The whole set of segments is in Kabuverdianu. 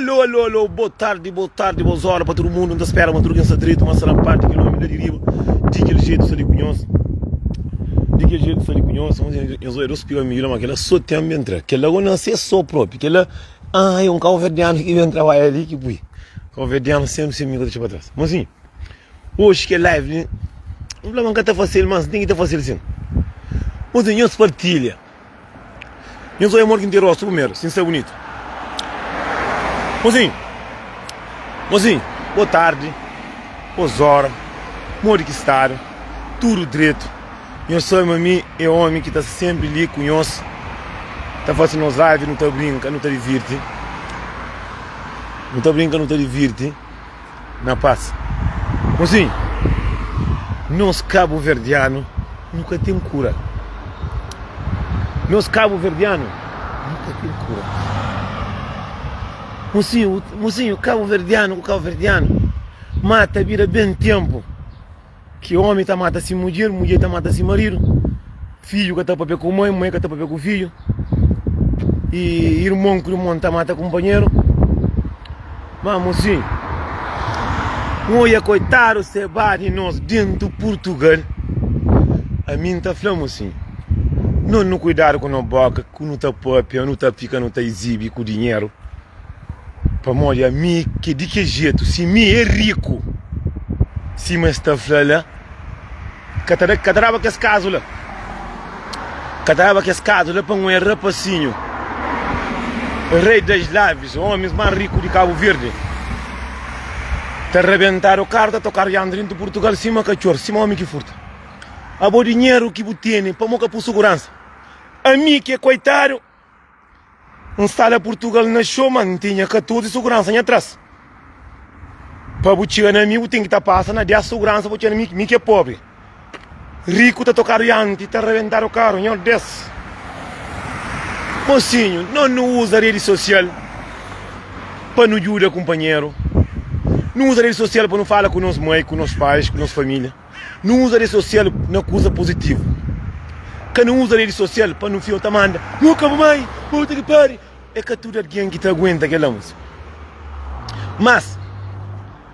Alô, alô, alô, bo tardi, bo tardi, bos óra pa tudu mundu. N ta spera ma tudu ken sta dretu, ma sta na parti kel ómi la di riba, di kel jetu sta li ku nhos, di kel jetu sta li ku nhos. Nhos odja dos piga midju la, ma kel-la so ten ben tra. Kel-la go nase so propi, kel-la, ah, é un kauverdianu ki ben trabadja li ki pui. Kauverdianu senpri sen mi ka ta txeu pa tras. Mosinhu, oxi kel live li, N fla ma N ka ta fase-l, mas N ten ki ta fase-l sin. Mosinhu, nhos partilha. Nhos odja modi ki N ten rostu primeru, si N sta bunitu. Mozinhu, mozinhu, bo tardi, bos ora, modi ki stadu, tudu dretu. Nhos sabe ma mi é omi ki ta sta senpri li ku nhos, ta fase nos live, nu ta brinka, nu ta divirti, nu ta brinka, nu ta divirti. Na pas. Mozinho, nos kabuverdianu nu ka ten kura. Nos kabuverdianu nu ka ten kura. Mozinho, mozinho, kabuverdianu ku kabuverdianu mata bira ben tenpu. Ki omi ta mata si mudjer, mudjer ta mata si maridu, fidju ka ta papia ku mai, mai ka ta papia ku fidju, i irmon ku irmon ta mata kunpanheru. Ma mosinhu, N oia koitadu seba di nos dentu Purtugal. Ami N ta fla mosinhu, no nu kuidadu ku no boka ku nu ta papia, nu ta fika nu ta izibi ku dinheru. Pamodi ami ki di ki jetu, si mi é riku, sima es ta fla la, ka ta ka ta daba kes kazu la, ka ta daba kes kazu la pa N é rapasinhu, rei das lives, omis más riku di Kabu Verdi, ta rabentadu karu, ta tokadu dianti dentu Purtugal sima katxor, sima omi ki furta. Abo dinheru ki bu tene, pamo ka pui suguransa? Ami ki é koitadu. N sta la Purtugal na xou ma N tinha 14 suguransa nha tras. Pa bu txiga na mi bu ten ki ta pasa na 10 suguransa pa bu txiga na mi, mi ki é pobri. Riku ta tokadu dianti ta rabentadu karu, nhor Des. Mosinhu, no nu uza redi sosial pa nu djuda kunpanheru. Nu uza redi sosial pa nu fala ku nos mai, ku nos pais, ku nos familia. Nu uza redi sosial na kuza puzitivu. Ka nu uza redi sosial pa nu fika ta manda Nu ka bu mai, puta ki pari. É ka tudu algen ki ta aguenta kel la. Mas,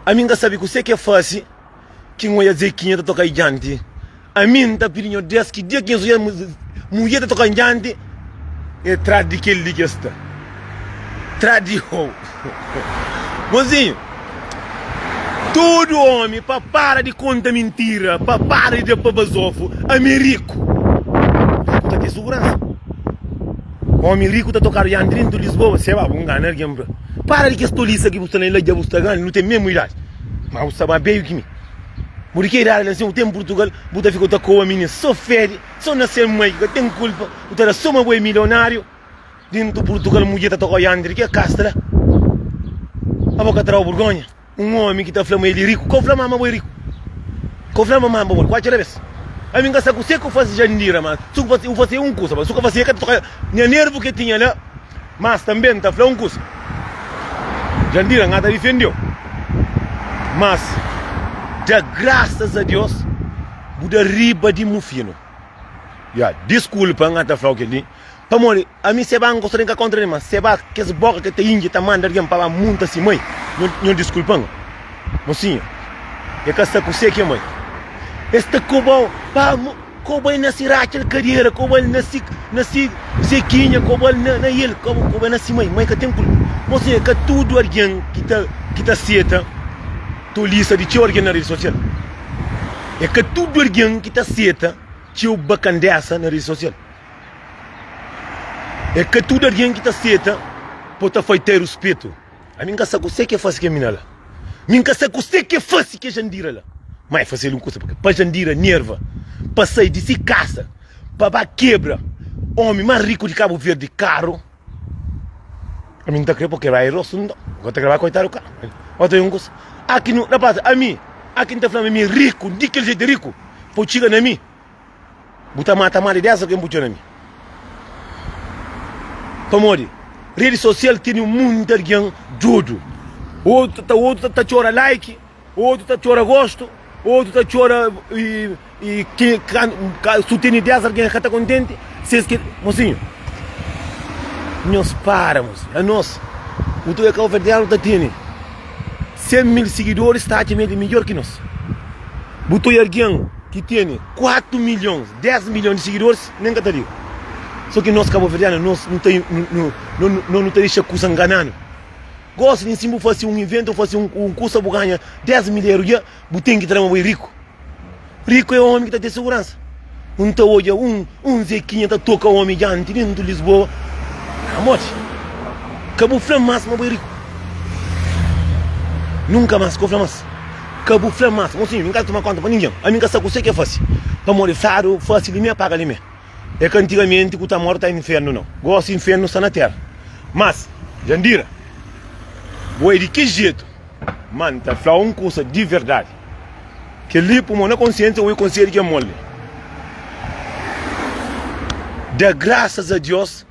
ami N ka sabe kuse ki é fase ki N oja Zekinha ta toka dianti. Ami N ta pidi Nhordes ki dia ki N oja mudjer ta toka dianti, é tras di kel li ki es sta. Tras di hou. Mozinhu, tudu omi pa para di konta mintira, pa para di da pa bazofu, ami riku. Riku ta ten suguransa. Omi riku ta tokadu dianti dentu Lisboa, seba bu ngana algen bra. Para di kes tolisa ki bu sta na el la dja bu sta grandi, nu ten mesmu idadi. Ma bu sta ma beju ki mi. Bu di ki idadi la sin, bu ten Purtugal, bu ta fika bu ta koba mininu so fedi, so na se mai ki ka ten kulpa, bu ta da so ma bu e milionariu. Dentu Purtugal mudjer ta toka oianti di ke kasta la? Abo ka trau burgonha? Un omi ki ta fla ma el e riku, ka bu fla ma ma bo e riku. Ka bu fla ma ma bo e kuatxa da bes. Ami N ka sa kuse ku fasi Jandira, ma su ku fasi, u fasi un kusa, ma su ka fasi e ka ta toka nha nervu ke tinha la. Mas tambe N ta fla un kusa, Jandira N ka ta difendeu, mas da grasas a Deus bu da riba di mufinu. Ya, diskulpa N ka ta flau kel-li. Pamodi ami seba N gosta di N ka kontra di ma seba kes boka ke ta inji ta manda algen pa ba munta si mai nho diskulpan mosinha e ka sa kuse ke mai es ta kobau pa koba-l na si ratxa-l kadera koba-l na si na si zekinha koba-l na na el koba-l na si mai mai ka ten kulpa mosinha ka tudu algen ki ta ki ta seta tolisa di txeu algen na redi sosial e ka tudu algen ki ta seta txeu bakandesa na redi sosial. É ka tudu algen ki ta seta pa ta faitei ruspetu. Ami N ka sa kuse ke fase ke mina la. Mi N ka sa kuse ke fase ke Jandira la. Ma e fase-l un kusa pa Jandira nerva pa sai di si kasa pa ba kebra omi mas riku di Kabu Verdi karu. Ami N ta kre pa kebra e rostu nton. N ka ta kre ba koitadu karu. Ota un kusa. Aki nu, rapaz, ami, aki N ta fla ma mi riku, di kel jetu riku, pa bu txiga na mi. Bu ta mata más di 10 algen bu txeu na mi. Pamodi redi sosial tene munti algen dodu. Otu ta otu ta txora like, otu ta txora gostu, otu ta txora i ki su tene 10 algen ka ta kontenti. Ses ki mosinhu, nhos para mosinhu. Anos. Bu ta odja kabuverdianu ta tene 100 mil sigidoris ta atxa ma el é midjór ki nos. Bu ta odja algen ki tene 4 milhons, 10 milhon di sigidoris nen ka ta liga. Sô ki nos kabuverdianu nos nu ta nos nu ta dexa kusa ngana-nu. Gósi li si bu fase un iventu, bu fase un kusa bu ganha 10 mil eru dja bu ten ki tra ma bu é riku. Riku é omi ki ta ten seguransa. Un ta odja un un Zequinha ta toka omi dianti dentu Lisboa. Amodi, ka bu fla mas ma bu é riku. Nunka mas ka bu fla mas. Ka bu fla mas. Mosinhu, mi ka ta toma konta pa ningen. Ami ka sa kuse ke fasi. Pamodi fladu fasi li me, paga li me. É ka antigamenti ku ta mora ta infernu nau. Gosi infernu sta na tera. Mas, Jandira, bo é di ki jetu? Ma N ta fla-u un kusa di verdadi, kel-li pô-m na konsiénsia oi konsedju ki N moli. Da grasas a Diós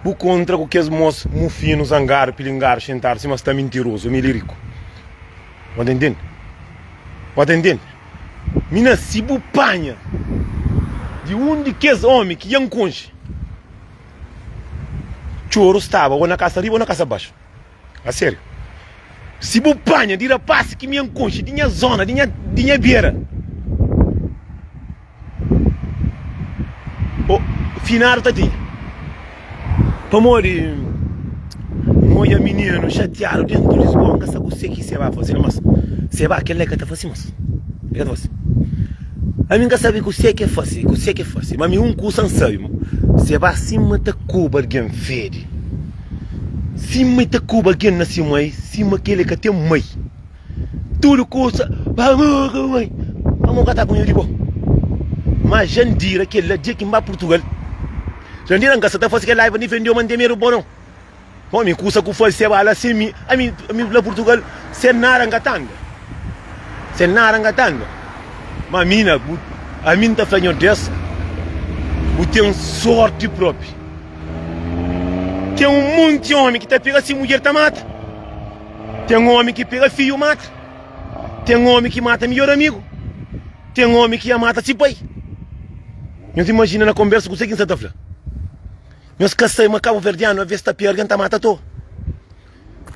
bu kontra ku kes môs mufinu, zangadu, pilingadu, xintadu sima sta mintirozu, mi li riku. Bo ta intende? Bo ta intende? Mina, si bu panha di un di kes ómi ki dja N konxe, txoru staba ô na kasa riba ô na kasa baxu. A sériu. Si bu panha di rapaz ki mi N konxe, di nha zona, di nha, di nha bera, o finadu ta tinha. Pamodi N odja mininu xatiadu dentu Lisboa, N ka sabe kuse ki Seba faze la, mas Seba kel-la e ka ta fase mas. E ka ta fase. Ami N ka sabe kuse ki e fase, kuse ki e fase, ma mi un kusa N sabe, Seba sima ta koba algen fedi. Sima e ta koba algen na si mai, sima kel e ka ten mai. Tudu kusa, mai, pamo ka ta kunha di bo. Ma Jandira kel la dia ki N ba Purtugal, Jandira N ka sa ta fasi kel laiva ni fendiu ma N ten medu bo no. Omi kusa ku fasi seba la sen mi, ami ami la Purtugal sen nada N ka ta anda. Sen nada N ka ta anda. Ma mi na bu ami N ta fla Nhordes bu ten sorti propi. Ten un monti omi ki ta pega si mudjer ta mata. Ten omi ki pega fiju mata. Ten omi ki mata midjor amigu. Ten omi ki ya mata si pai. Nhos imajina na konbersa kuse ki N sa ta fla. Nhos ka sai ma kabuverdianu aves ta pega algen ta mata toa.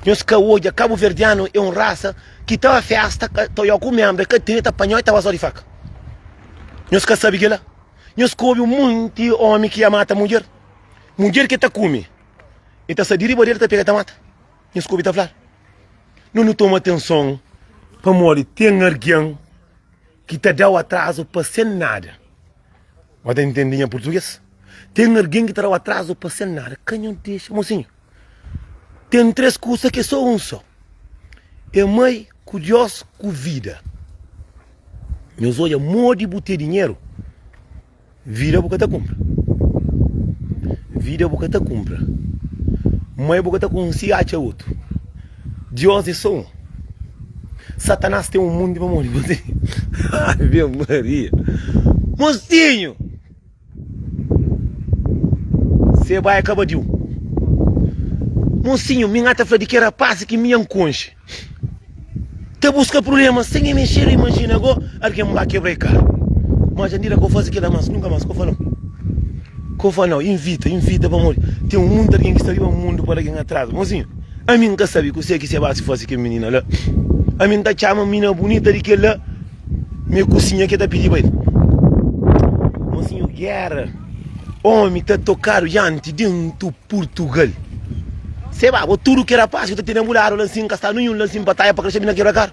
Nhos ka odja kabuverdianu é un rasa ki ta ba festa ta oiau ku membra ka tene ta panhau e ta bazau di faka. Nhos ka sabi kila? Nhos ka obi un monti omi ki ya mata mudjer? Mudjer ki ta kume e ta sai di riba del ta pega e ta mata. Nhos ka obi ta fladu? No nu toma atenson pamodi ten algen ki ta dau atrazu pa sen nada. Bo ta intende nha purtuges? Ten algen ki ta dau atrazu pa sen nada. Ka nho dexa, mosinhu. Ten 3 kusa ki é sô un sô. É mai ku Diós ku vida. Nhos odja modi bu ten dinheru, vida bu ka ta kunpra. Vida bu ka ta kunpra. Mai bu ka ta konsigi atxa otu. Diós é sô un. Satanás ten un mundu pamodi bu. Ave Maria! Mosinhu! Se bai ka badiu. Mosinhu, mi n'ta fla di ke rapaz ki mi n'konxe. Ta buska problema sen e mexer, imajina go algen ba kebra e karu. Ma Jandira ko faze kela mas, nunka mas, ko fla nau. Ko fla nau, invita, invita pamodi ten munti algen ki sta riba mundu pa algen atraza. Mosinhu, ami n'ka sabe kuse ki se ba si faze kel minina la. Ami n'ta txama mina bunita di kel la. Mi kusinha ke ta pidi pa el. Mosinhu gera omi ta tokadu dianti dentu Purtugal. Se ba bo tudu ke rapaz ki ta tene bu ladu la nsin ka sta ninhun la nsin pa taia pa ka dexa bina kebra karu.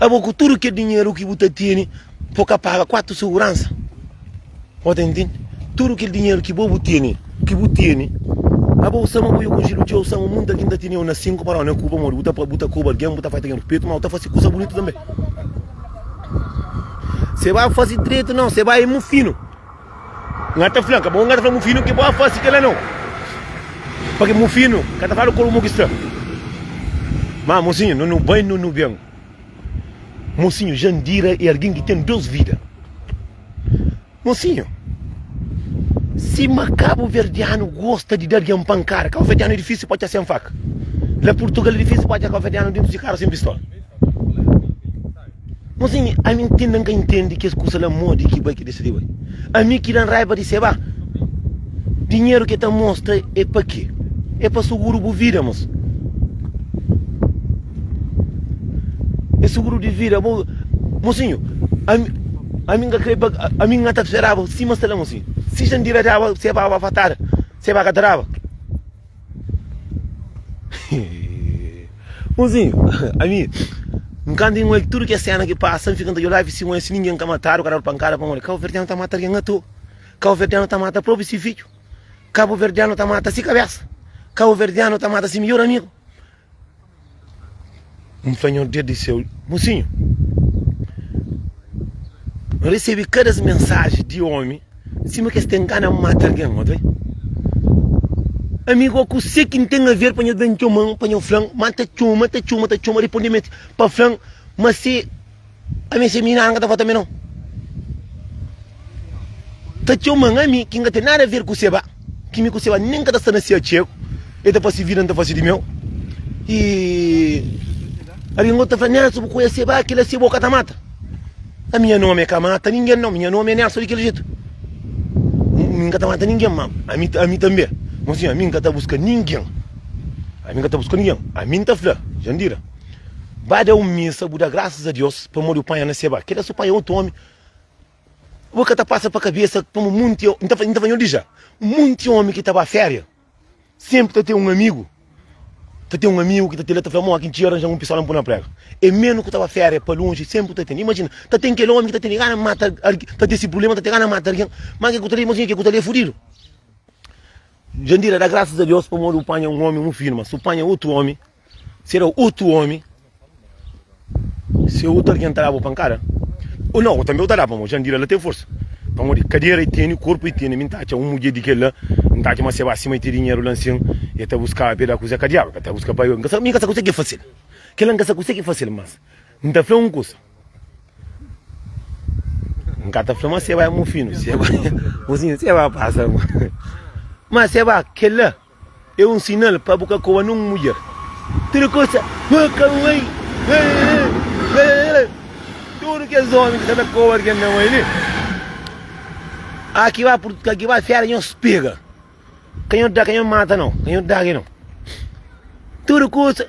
Abo ku tudu ke dinheru ki bu ta tene po ka paga 4 seguransa. Bo ta intende? Tudu kel dinheru ki bo bu tene, ki bu tene, abo bu sama bo yo konxidu txeu, sama munti algen ta teneu na 5 parau na ku pamodi bu ta bu ta koba algen, bu ta fai algen ruspetu, ma bu ta fasi kusa bunitu tanbe. Se ba fasi dretu nau, se ba é mufinu. Nga ta fla, ka bo nga ta fla mufinu ki bo fasi kela nau. Pake mufinu ka ta fladu koru mo ki sta. Ma mosinhu, no nu bai no nu ben. Mosinhu, Jandira é algen ki ten 2 vida. Mosinhu, sima kabuverdianu gosta di da algen pankada, kabuverdianu é difísil pa atxa sen faka. La Purtugal é difísil pa atxa kabuverdianu dentu si karu sen pistola. Mosinhu, ami N tenda N ka intende kes kusa la modi ki bai ki dexa di bai. Ami ki dan raiba di seba, dinheru ki el ta mostra é pa ke? É pa suguru bu vida mos. É suguru di vida. Bo, mosinhu, ami, ami nka kre pa, ami nka ta speraba sima sta la mosinhu. Si Jandira daba, se ba ba fatada, se ba ka ta daba. Mosinhu, ami, nkantu N oi tudu kes sena ki pasa, N fika N ta djola si si ningen ka matadu, ka dadu pankada pamodi kabuverdianu ta mata algen atoa. Kabuverdianu ta mata propi si fidju. Kabuverdianu ta mata si kabesa. Kabuverdianu ta mata si midjor amigu. N fla Nhordes di séu, Mosinhu, N resebe kada es mensaji di omi sima ki es ten gana mata algen. Odja Ami go, kuse ki N ten aver pa nhos ben txoma-m, pa nhos fla-m ma ta txoma, ta txoma, ta txoma, riponde-m pa fla-m ma se Ami se mi nada N ka ta fla tanbe nau. Ta txoman ami ki N ka ten nada aver ku seba, ki mi ku seba nen ka ta sta na se atxegu, el ta fase vida N ta fase di meu. I algen gosi ta fla, Nelson bu konhese seba, kila seba o ka ta mata. Ami nha nomi é ka mata ningen nau, mi nha nomi é Nelson di kel jetu. Mi N ka ta mata ningen, ma ami ami tanbe, mosinhu ami N ka ta buska ningen, ami N ka ta buska ningen, ami N ta fla, Jandira. Ba da un misa bu da grasas a Dios pamodi bu panha na seba kela su panha otu omi bu ka ta pasa pa kabesa pamo munti N ta fla nho dija munti omi ki ta ba feria senpri ta ten un amigu ta ten un amigu ki ta ten la ta fla mo ki N txia ranja un pisola N pui na prega e menu ku ta ba feria pa lonji senpri ta ten imajina ta ten kel omi ki ta tene gana mata algin ta ten si prublema ta ten gana mata algin ma ke ku ta li mosinhu ke ku ta li e fudidu. Jandira da grasas a Dios pamodi bu panha un omi un firma si bu panha otu omi Sera otu omi, se otu algen ta daba pankada, o nau, tanbe bu ta daba, pamodi Jandira la ten forsa. Pamodi kadera i tene, korpu i tene. Mi N ta atxa un mudjer di kel la, N ta atxa ma se ba sima i ten dinheru la nsin, e ta buskaba pa e da kuze ka diabu, ka ta buska pa e. Mi N ka sa kuze ki fasel. Kel la N ka sa kuze ki fasel, mas N ta fla un kusa. N ka ta fla ma se ba é mufinu, se ba, se ba pasa. Ma se ba kel la. É un sinal pa bu ka koba nun mudjer. Tudu kusa, ka mai, tudu kes omi ki sta ta koba algen na mai li, a ki ba a ki ba fera nhos pega, ka nhos da ka nhos mata nau, ka nhos daga nau. Tudu kusa,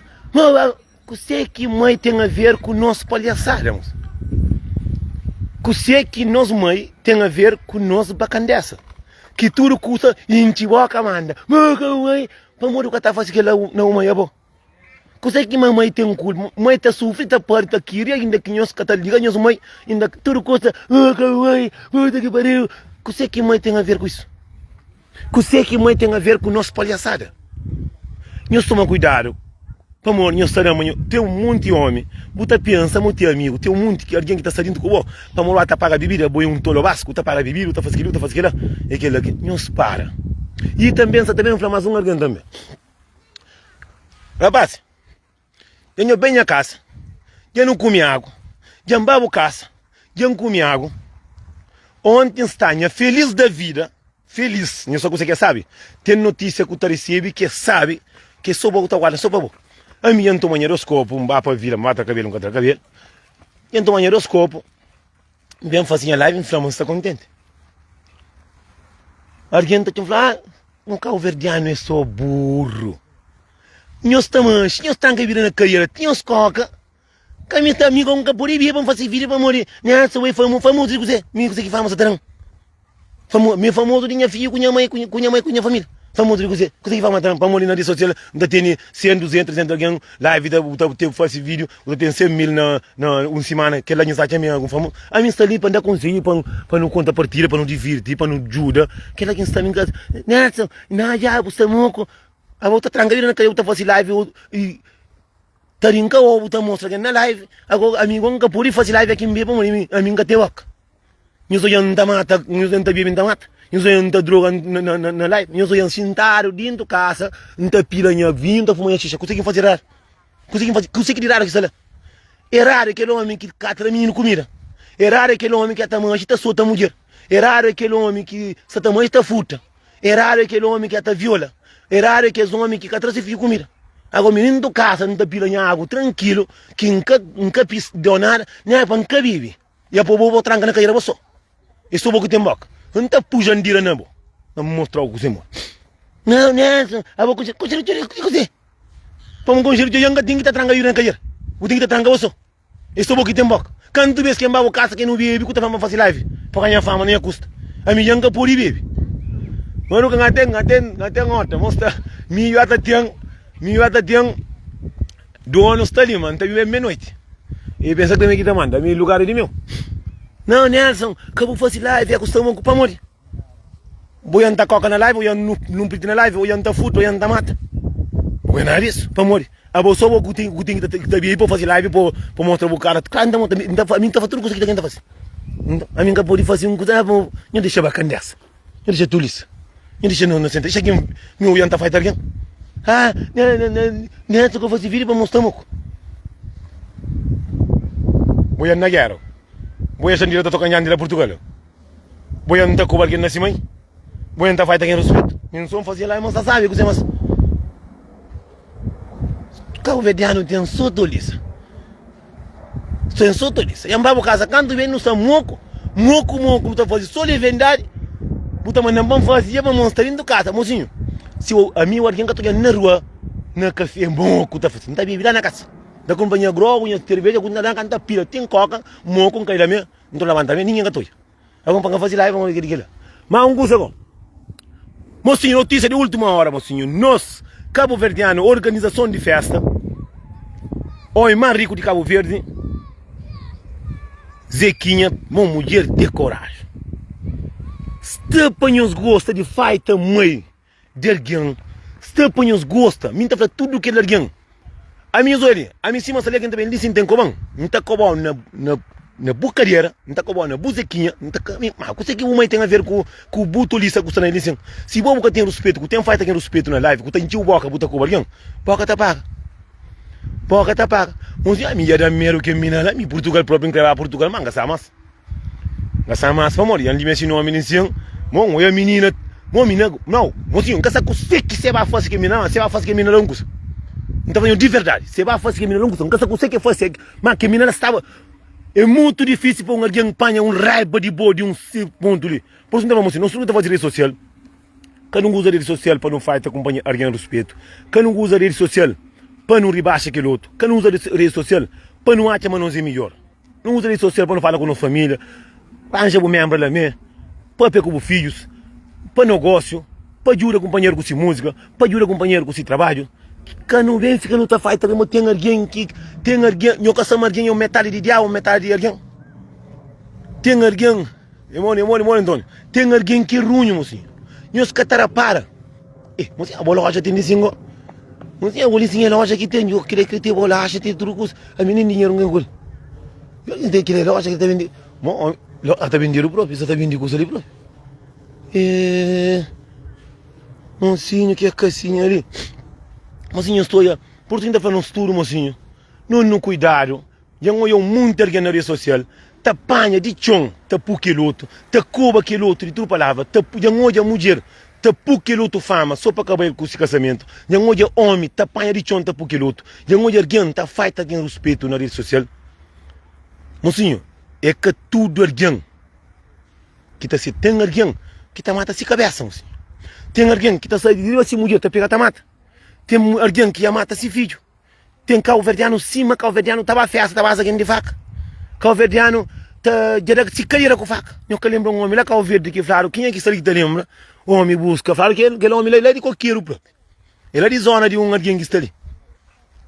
Kusé ki mai ten aver ku nos palhasada? Kusé ki nos mai ten aver ku nos bakandesa? Ki tudu kusa intxi boka manda mai, pamodi bu ka ta fase kila na bu mai abo? Kusé ki mamai ten kulpa? Mai ta sufri, ta pari, ta kiria, inda ki nhos ka ta liga nhos mai, inda tudu kusa mai, puta ki pariu. Kusé ki mai ten aver ku isu? Kusé ki mai ten aver ku nos palhasada? Nhos toma kuidadu, pamodi nhos ta da ma nho ten un monti omi. Bu ta pensa ma bu ten amigu, ten un monti ki algen ki ta sta dintu ku bo, pamodi bu ta paga bibida, bo é un tolobasku, bu ta paga bibida, bu ta faze kel-li, bu ta faze kel-la, é kel-la ki. Nhos para. I tanbe N sta ta ben fla más un algen tanbe. Rapaz, Dja nho ben nha kasa, dja nu kume agu Dja N ba bu kasa, dja N kume agu Onti N sta nha felis da vida, felis Nho sa kuse ke sabi? Ten notisia ku ta resebe ke sabi Ke so bo ku ta guarda so pa bo Ami dja N toma nha dos kopu, N ba pa vila, N ba tra kabelu, N ka tra kabelu Dja N toma nha dos kopu, N ben fase nha live, N fla ma N sta kontenti Algen ta txoma, fla, ah, no kauverdianu é so burru Nhos ta manxe, nhos tranka bida na kariera, ti nhos koka. Ka mi ta, mi ka nka pode bia pa N fase vida pamodi nessa oi famo, famoso di kuzê? Mi kuzê ki fama sa ta dan? Famo, mi famoso di nha fidju ku nha mai, ku nha mai ku nha família. Famoso di kuzê? Kuzê ki fama ta dan? Pamodi na rede sosial N ta tene 100, 200, 300 algen live ta bu ta te fase vídeo, bu ta ten 100 mil na na un simana, kel la nhos atxa mi algun famoso? Ami N sta li pa N da konsedju, pa pa nu konta partida, pa nu divirti, pa nu djuda. Kel la ki N sta mi N ka Nelson, na dja bu sta moku. Abo ta tranka vida na kaya bu ta fasi live i ta rinka o bu ta mostra ken na live ago ami go nka pudi fasi live aki nbe pamodi mi ami nka te boka nhos odja nta mata nhos odja nta bebe nta mata nhos odja nta droga na na na live nhos odja sintadu dintu kasa nta pila nha vinhu nta fuma nha xixa kuse ki nfasi eradu kuse ki nfasi kuse ki di eradu ki sta la eradu é kel omi ki ka tra mininu kumida eradu é kel omi ki ta manxi ta sota mudjer eradu é kel omi ki sa ta manxi ta furta Eradu é kel omi ki ta viola. Eradu é kes omi ki ka tra se fidju kumida. Agora mi nin kasa N ta pila nha agu trankilu ki N ka N ka pis deu nada nen é pa N ka bibi. E po bo bo tranka na kaira bo so. E so bo ki ten boka. N ta puxa N dira na bo. N mostrau kuse mo. Nau Nelson, abo konxe, konxe Richard di kuzê? Pamo konxe Richard, N ka ten ki ta tranka Yuri na kadjer. Bu ten ki ta tranka bo so. É so bo ki ten boka. Kantu bes ki N ba bo kasa ki nu bebe ku ta fla-m pa N fase live pa ganha fama na nha kusta. Ami dja N ka pode bebe. Mano ka ten, ka ten, ka ten ota. Mo sta, mi ata ten, mi ata ten dono sta li, ma N ta bebe me noite. E pensa ki mi ki ta manda, ami lugar é di meu. Não, Nelson, ka bu fase live, é ku sta mon ku pamodi? Bo ya nta koka na live, bo ya nunpriti na live, bo ya nta furta, bo ya nta mata. Bo ka nada disso. Pamodi? Abo so bo ku ten ku ten ki ta bia pa fazi live pa pa mostra bu kara. Klaru nta mostra, nta ami nta fasi tudu kusa ki ta ken ta fasi. Ami nka podi fasi un kusa, nho dexa bakandesa, nho dexa tulisa, nho dexa no senta, dexa ken nho ya nta faita algen. Ah, neto ka fasi video pa mostra moku. Bo ya na gera. Bo ya sandira ta toka nhandi la Portugal. Bo ya nta koba algen na si mai? Bo ya nta faita ken ruspetu? Nin son fazia la, ma nsa sabi kuse mas Kabuverdianu ten so tolisa. Ten so tolisa. Ya nba bu kasa kantu ben nu sta moku, moku, moku, nu ta fazi so levendadi. Bu ta mandan pa nfazi ya pa mostra dintu kasa, mosinhu. Si ami o algen ka ta odja na rua, na kafe, moku ta fazi. Nta bibi la na kasa. Nta kunpra nha grogu, nha cerveja, ku nta da nta pila tin koka, moku nkai la me. N ta labanta mi, ningen ka ta odja. Agon pa N ka faze laiva, N di kila. Ma un kusa go, mosinhu, notisia di ultima ora, mosinhu, nos kabuverdianu, organizason di festa, omi mas riku di Kabu Verdi, Zequinha, mo mudjer de koraji. Sta pa nhos gosta di faita mai di algen, sta pa nhos gosta. Mi N ta fla tudu kel algen. Ami nhos oja li, ami sima sta li algen ta ben li si N ten koban, N ta kobau na na na bu kadera, N ta kobau na bu zekinha, N ta ka mi, ma kuse ki bu mai ten aver ku ku bu tolisa ku sta na li sin? Si bo bu ka ten ruspetu, ku ten faita ken ruspetu na live, ku ta intxiu boka bu ta koba algen, boka ta paga. Boka ta paga. Uns di ami dja da medu ke mina la, mi Purtugal propi N kre ba Purtugal ma N ka sa mas. N ka sa mas pamodi N limia si nomi li nsin. Mo N oia minina, mo mina, nau, mosinhu, N ka sa kuse ki se ba fase ke mina, ma se ba fase ke mina la un kusa. N ta fla nho di verdadi, se ba fase ke mina la un kusa, N ka sa kuse ke fase, ma ke mina la staba. É mutu difísil pa un algen panha un raiba di bo di un pontu li. Pur isu N ta fla mosinhu, nos tudu nu ta fase redi sosial, ka nu uza redi sosial pa nu faita kunpanha algen ruspetu, ka nu uza redi sosial pa nu ribaxa kel otu, ka nu uza redi sosial pa nu atxa ma nos é midjór. Nu uza redi sosial pa nu fala ku nos família, ranja bu menbra la mé, papia ku bu fidjus, pa nogósiu, pa djuda kunpanheru ku si múzika, pa djuda kunpanheru ku si trabadju. Ka nu ben fika nu ta faita ma ten algen ki ten algen, nho ka sa ma algen é un metadi di diabu, metadi di algen. Ten algen, é modi, é modi, modi António, ten algen ki é runhu, mosinhu. Nhos ka ta rapara. Eh, mosinhu, abo loja ten di sin go. Mosinhu, abo li sin é loja ki ten, yo kre kre ten bolaxa, ten tudu kusa. Ami nen dinheru n ten ku el. Yo ki ten kile loja ki ta bende, mo omi, a ta bendedu propi, sa ta bende kusa li propi. Eh, mosinhu, ke kasinha li. Mosinhu, sto ya, pur isu ki n ta fla nos tudu, mosinhu, no nu kuidadu. Dja N odja un monti algen na redi sosial ta panha di txon ta pu kel otu, ta koba kel otu di tudu palavra, ta dja N odja mudjer ta pu kel otu fama so pa kaba el ku si kasamentu, dja N odja omi ta panha di txon ta pu kel otu, dja N odja algen ta faita algen ruspetu na redi sosial. Mosinhu, é ka tudu algen ki ta se. Ten algen ki ta mata si kabesa, mosinhu. Ten algen ki ta sai di riba si mudjer ta pega ta mata. Ten algen ki ya mata si fidju. Ten kauverdianu sima kauverdianu ta ba festa ta baza gen di faka. Kauverdianu ta dja da si kadera ku faka. Nho ka lembra un omi la Kau Verdi ki fladu kenha ki sta li ki ta lembra? Omi buska fladu kel kel omi la la di kokeru propi. E la di zona di un algen ki sta li.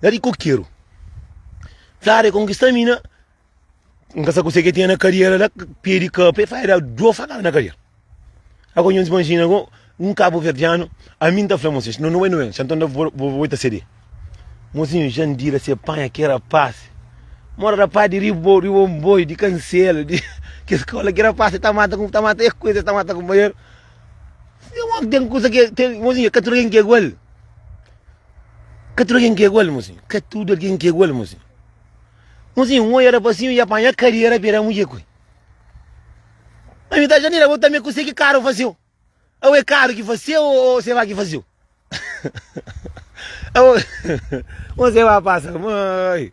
La di kokeru. Fladu e konkista mina N ka sa kuse ke tinha na kadera la, pé di kapa, e fla, da do fakada na kadera. Agora nhos imajina go, un kabuverdianu, ami N ta fla mosinhus, no no bai no bai, xanton da bo bo ta sede. Mosinhus Jandira se panha ke rapaz, mora rapaz di riba riba un boi, di kanselu, di ke skola, ke rapaz ta mata ta mata e kuza, ta mata kunpanheru. Ten kuza ke, ten, mosinhu, ka tudu algen ki é igual, ka tudu algen ki é igual, mosinhu, ka tudu algen ki é igual, mosinhu. Mozinho, un oia rapasinho ia panha kadera pa da mudjer ku el. Ami ta Janira, bo tanbe kuse ki karu fasiu? Au é karu ki fasiu ou seba ki fasiu? Au un seba pasa, mai.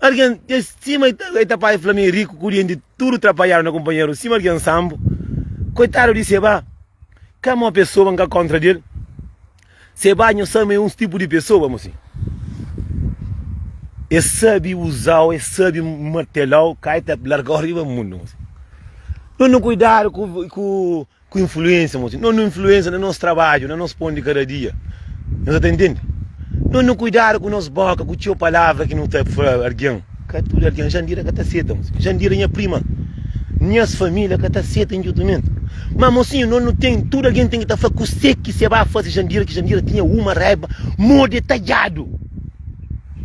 Algen é sima el ta pai fla mi é riku ku denti tudu trapalhadu na kunpanheru sima algen sambu. Koitadu di seba, ka mau pesoa, N ka kontra del. Se ba nho sabe ma é uns tipu di pesoa, mosinhu. Es sabe uza-u, es sabe martela-u, kai ta larga-u riba mundu, mosinhu. No nu kuidadu ku ku ku influênsia, mosinhu. No nu influênsia na nos trabadju, na nos pon di kada dia. Nhos sa ta intende? No nu kuidadu ku nos boka, ku txeu palavra ki nu ta fla algen. Ka tudu algen, Jandira ka ta seta, mosinhu. Jandira nha prima, nhas família ka ta seta injutumentu. Ma, mosinhu, no nu ten, tudu algen ten ki ta fla kusé ki se ba fase Jandira, ki Jandira tinha uma raiba mó detadjadu.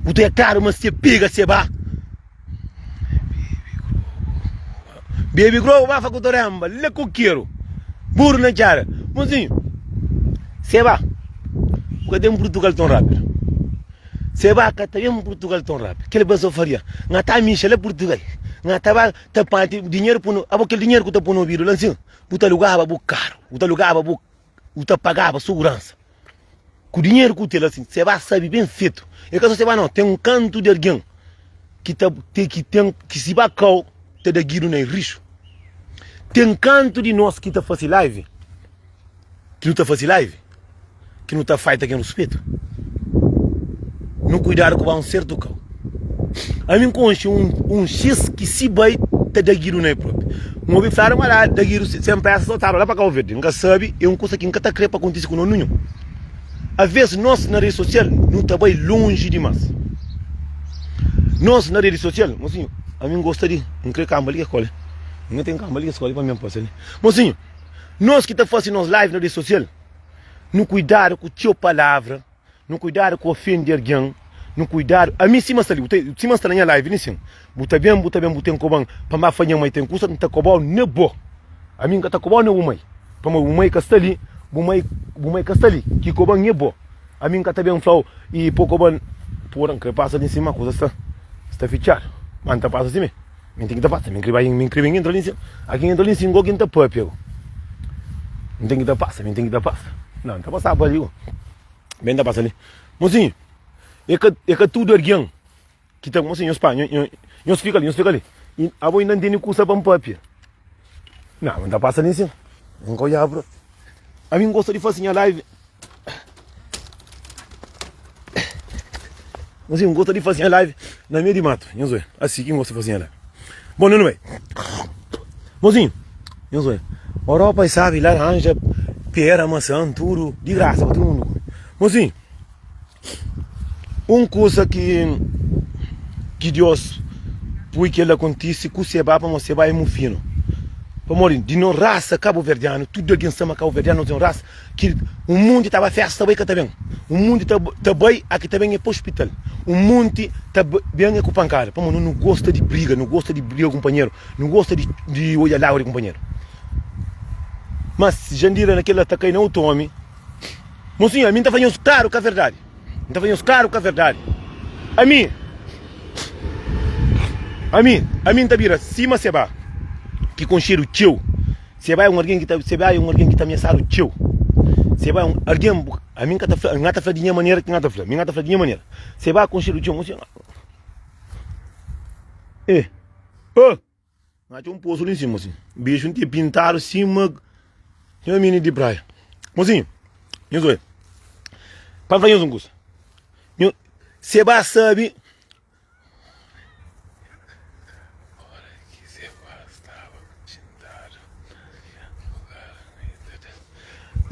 Bu ta oia klaru ma se pega se ba. Bebe grogu ba fa ku toremba la kokeru buru na txada. Mosinhu, se ba, bu ka ten Purtugal ton rapidu. Seba ka ta ben Purtugal ton rapidu. Kel bazofaria. Nha ta mixa la Purtugal. Nha ta ba ta panti dinheru pu no. Abo kel dinheru ku ta pu no obidu la nsin, bu ta lugaba bu karu, bu ta lugaba bu, bu ta pagaba suguransa. Ku dinheru ku ten la sin. Seba sabi ben fetu. E ka so seba no, ten un kantu di algen ki ta ki ten ki si ba kau ta da gidu na rixu. Ten kantu di nos ki ta fasi live. Ki nu ta faze live, ki nu ta faita ken ruspetu. Nu kuidadu ku ba un sertu kau. Ami N konxe un un xis ki si bai ta da gidu na el propi. N obi fladu ma la da gidu sen presa sotadu la pa Kau Verdi. N ka sabi, e un kusa ki N ka ta kre pa kontise ku no ninhun. Aves nos na redi sosial nu ta bai lonji dimas. Nos na redi sosial, mosinhu, ami N gosta di, N kre kanba li ke skole. N ka ten kanba li ke skole pa mi N pasa li. Mosinhu. Nos ki ta fase nos live na rede sosial, nu kuidadu ku txeu palavra, nu kuidadu ku ofende algen, nu kuidadu. Ami sima sta li, bu ta, sima sta na nha live li sin, bu ta ben, bu ta ben, bu ten koban pa N ba fla nha mai ten kusa, N ta kobau na bo. Ami N ka ta kobau na bu mai, pamodi bu mai ka sta li, bu mai, bu mai ka sta li, ki koban é bo. Ami N ka ta ben fla-u i po koban, pora N kre pasa li sin, ma kusa sta, sta fitxadu, ma N ta pasa simé. Mi ten ki ta pasa, mi kre bai, mi kre ben entra li nsin. Aki N entra li nsin go ki N ta papia go. Mi ten ki ta pasa, mi ten ki ta pasa. Não, N ta pasa pa li go. Ben ta pasa li. Mosinhu, e ka, e ka tudu algen ki ta, mosinhu, nhos pa, nhos fika li, nhos fika li. I abo inda N tene kusa pa N papia. Não, N ta pasa li nsin. N ka odjaba propi. Ami N gosta di fasi nha live. Mozinho, N gosta di faze nha live na meio di mato. Nhos oi, asi ki N gosta di faze nha live. Bom, nu bai. Mozinho, nhos oi. Europa é sabe, laranja, pera, maçã, tudo de graça pa tudo mundo come. Mozinho, un kusa ki ki Deus pui kel akontise ku seba pamodi seba é mufinu. Pamodi di nos rasa kabuverdianu, tudu algen sa ma kabuverdianu nos é un rasa Ki un munti ta ba festa ta bai ka ta ben Un munti ta ta bai a ki ta ben é pa ospital Un munti ta ben é ku pankada Pamodi nu gosta di briga nu gosta di briga kunpanheru Nu gosta di di odja lagua di kunpanheru Mas Jandira na kel-la ta kai na otu omi Mosinhu ami N ta fla nhos klaru ka verdadi N ta fla nhos klaru ka verdadi Ami Ami Ami N ta bira sima seba ki konxedu txeu Seba é un algen ki ta Seba é un algen ki ta amiasadu txeu. Seba é un algen bu ami N ka ta fla, N ka ta fla di nha manera ki N ka ta fla, mi N ka ta fla di nha manera. Seba konxedu txeu, mo si E oh! N atxa un posu li nsin, mosinhu. Bixu N ten pintadu sima sima mini di praia. Mosinhu, nhos oi, pa N fla nhos un kusa. Nho Seba sabe.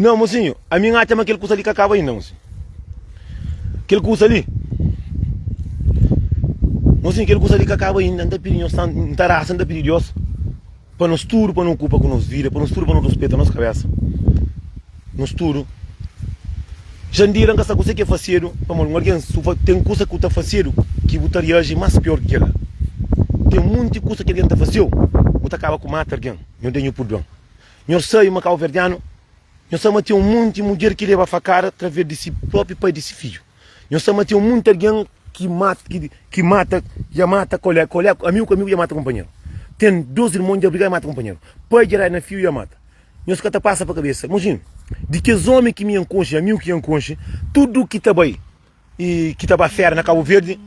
Não, mocinho, a mim acha ma kel kusa li ka kaba ainda, mocinho. Kel kusa li. Mocinho, kel kusa li ka kaba ainda. N ta pidi nhos, n ta rasa, n ta pidi Deus. Pa nos tudu pa nu ocupa ku nos vida, pa nos tudu pa nu ruspeta nos kabesa, nos tudu. Jandira, N ka sa kuse ki é fasedu, pamodi un algen su ten kusa ku ta fasedu ki bu ta riaji mas pior ki kel-la. Ten munti kusa ki algen ta faseu, bu ta kaba ku mata algen. Nho da nho purdon. Nho sabe ma kauverdianu, nho sabe ma ten un munti mudjer ki leba fakada traves di si propi pai di si fidju. Nho sabe ma ten un munti algen ki mata, ki mata, dja mata kolega, kolega, amigu ku amigu dja mata kunpanheru. Ten dos irmon dja briga dja mata kunpanheru. Pai dja rai na fiu dja mata. Nhos ka ta pasa pa kabesa. Imajina, di kes omi ki mi N konxe, amigu ki N konxe, tudu ki ta bai i ki ta ba fera na Kabu Verdi.